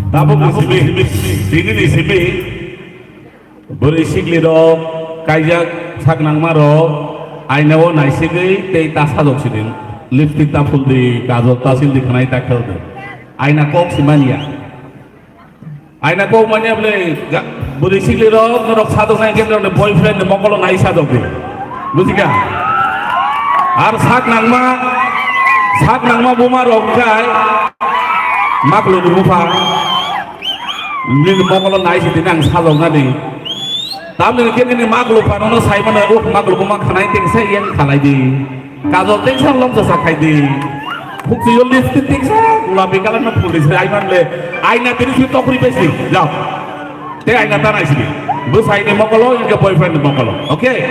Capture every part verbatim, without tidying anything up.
Tabuk ni simi, tini ni simi, bwrwi sikli rok, kaijak sak nangma rok, aina o naisigwi tei ta sajok sidi, lipstick ta phuldi, kajol ta sildi, khwnai ta kheldi, aina kok si manya. Aina kok manya bwle ga-, bwrwi sikli rok, norok sadok nai khe norokni boyfriend ni mokolo nai sadok di. Bujikha? Ar sak nangma, sak nangma buma rok khai maklo ni bupha. Nini mokolo nai sidi nang sadok nani. Tamni khe nini maklo phano no sai mano, uh, maklo buma khanai tengsa yang khalai di. Kajol tengsa lomsa sa khai di. Huksuyo lipstick tengsa gulapi colour no phuldi se ai manle. Aina tini si tokri besi. Jao. Te aina ta nai sidi. Bwsai ni mokolo, inke boyfriend ni mokolo. Okay?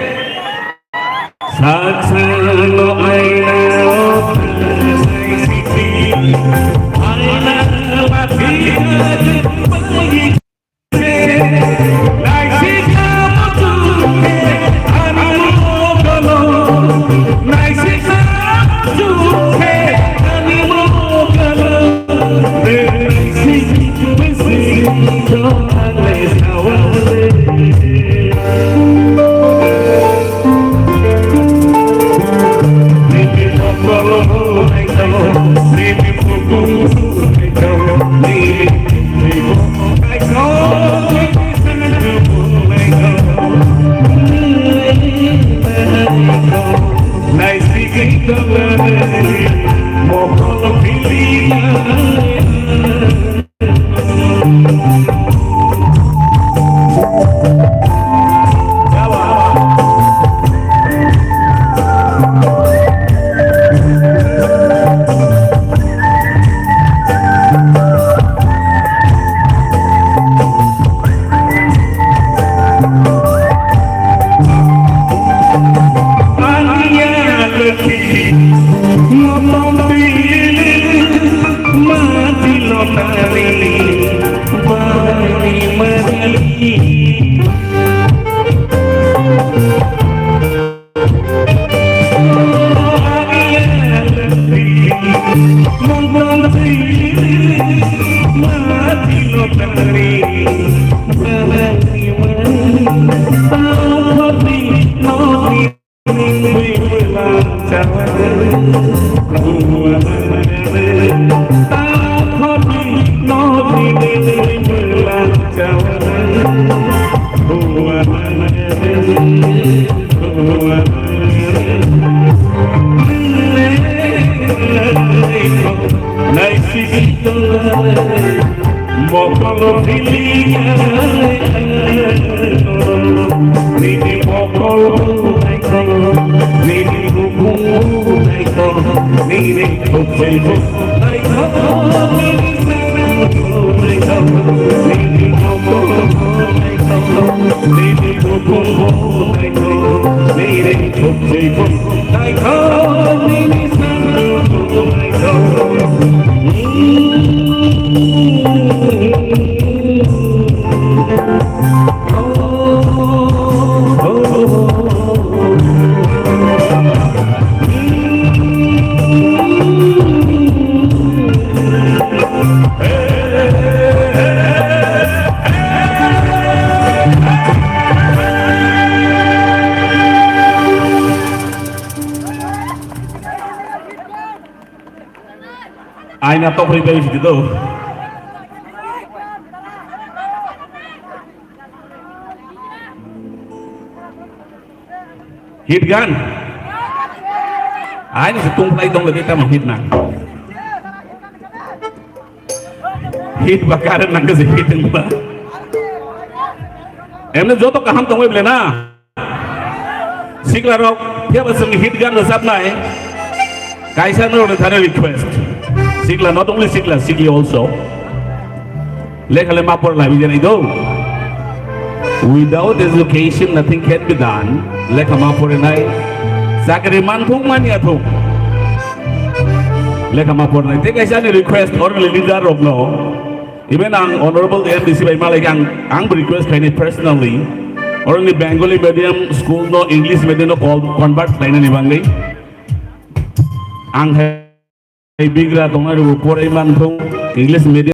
Sak sano aina o ta nai sidi. Aina pati Aina tokri bai sidi do. Hit gan. Aina se tung plai tong le tamo hit na. Hit ba karen nang se hit ba. Emne joto kaham tong bai ble na. Sikla rok, phiya ba chwng hit gan rwchapnai. Kaisa norokni thani request. Sikla, not only sikla, sikli also. Lekha le ma por lai bijani do. Without education, nothing can be done. Lekha ma porinai. Chakri manthung manya thung. Lekha ma porinai. Te kaisa ni request, orni leader rok no. Even ang Honorable M D C bai malai ang, ang request khaini personally. Orni Bengali medium school no English medium no call convert khlainani bangwi. Ang hai bigra tongnai rw porai manthung English medium